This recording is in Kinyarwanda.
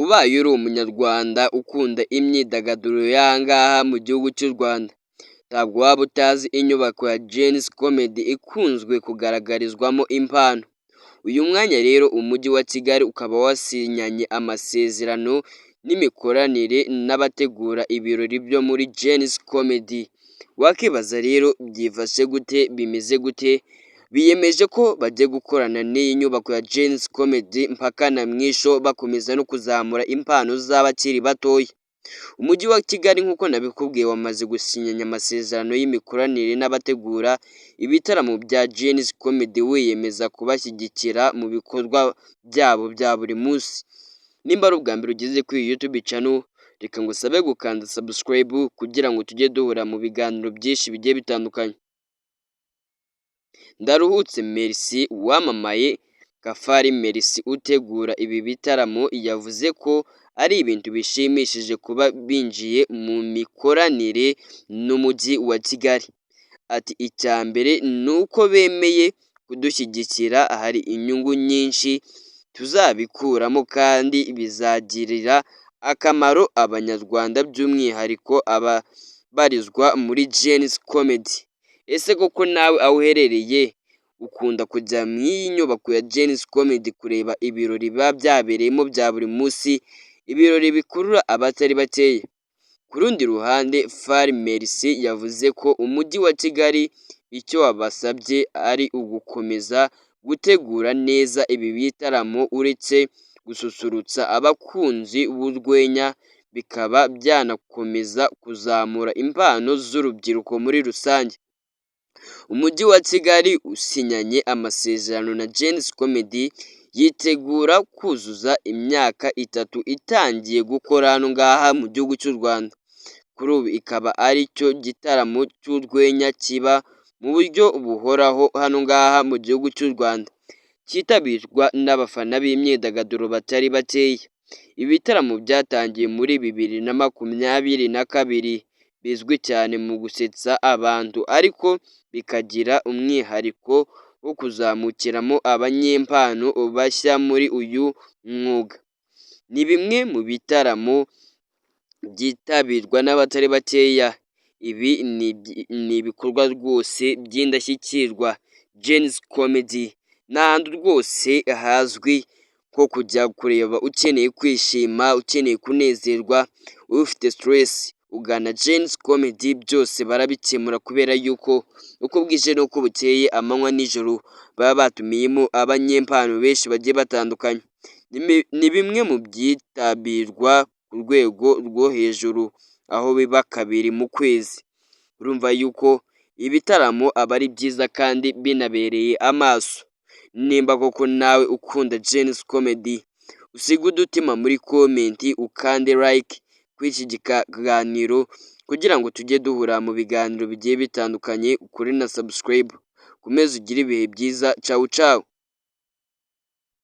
Ubaye uri umunyarwanda ukunda imyidagaduro y'aha ngaha mu gihugu cy'u Rwanda, ntabwo waba utazi inyubako ya Gen-Z Comedy ikunzwe kugaragarizwamo impano. Uyu mwanya rero umujyi wa Kigali ukaba wasinyanye amasezerano n'imikoranire n'abategura ibirori byo muri Gen-Z Comedy. Wakibaza rero byifashe gute, bimeze gute? Biyemeje ko bagiye gukorana n'iyi nyubako ya Gen-Z Comedy mpaka na mwisho, bakomeza no kuzamura impano z'abakiri batoya. Umujyi wa Kigali, nk'uko nabikubwiye, wamaze gusinyanya amasezerano y'imikoranire n'abategura ibitaramo bya Gen-Z Comedy, wiyemeza kubashyigikira mu bikorwa byabo bya buri munsi. Nimba ari ubwa mbere ugeze kuri iyi YouTube channel, reka ngusabe gukanda subscribe kugira ngo tujye duhura mu biganiro byinshi bigiye bitandukanye. Ndaruhutse Merci wamamaye nka Fally Merci utegura ibi bitaramo, yavuze ko ari ibintu bishimishije kuba binjiye mu mikoranire n'umujyi wa Kigali. Ati: "Icya mbere ni uko bemeye kudushyigikira, hari inyungu nyinshi tuzabikuramo kandi bizagirira akamaro Abanyarwanda, by'umwihariko ababarizwa muri Gen-Z Comedy." Ese koko nawe aho uherereye ukunda kujya mu iyi nyubako ya Gen-Z Comedy kureba ibirori biba byabereyemo bya buri munsi, ibirori bikurura abatari bakeya? Ku rundi ruhande, Fally Merci yavuze ko umujyi wa Kigali icyo wabasabye ari ugukomeza gutegura neza ibi bitaramo, uretse gususurutsa abakunzi b'urwenya, bikaba byanakomeza kuzamura impano z'urubyiruko muri rusange. Umujyi wa Kigali usinyanye amasezerano na Gen-Z Comedy yitegura kuzuza imyaka 3 itangiye gukora hano ngaha mu gihugu cy'u Rwanda. Kuri ubu ikaba ari cyo gitaramo cy'urwenya kiba mu buryo buhoraho hano ngaha mu gihugu cy'u Rwanda, cyitabirwa n'abafana b'imyidagaduro batari bakeya. Ibitaramo byatangiye muri 2022, bizwi cyane mu gusetsa abantu, ariko bikagira umwihariko wo kuzamukiramo abanyempano bashya muri uyu mwuga. Ni bimwe mu bitaramo byitabirwa n'abatari bakeya. Ibi ni ibikorwa rwose by'indashyikirwa. Gen-Z Comedy ni ahantu rwose hazwi nko kujya kureba ukeneye kwishima, ukeneye kunezerwa, ufite stress, ugana Gen-Z Comedy byose barabikemura, kubera yuko uko bwije n'uko bukeye, amanywa n'ijoro, baba batumiyemo abanyempano benshi bagiye batandukanye. Ni bimwe mu byitabirwa ku rwego rwo hejuru, aho biba kabiri mu kwezi. Urumva yuko ibitaramo aba ari byiza kandi binabereye amaso. Nimba koko nawe ukunda Gen-Z Comedy, usige udutima muri comment, ukande like kuri iki kiganiro kugira ngo tujye duhura mu biganiro bigiye bitandukanye, ukore na subscribe. Ukomeze ugire ibihe byiza, cawu cawu.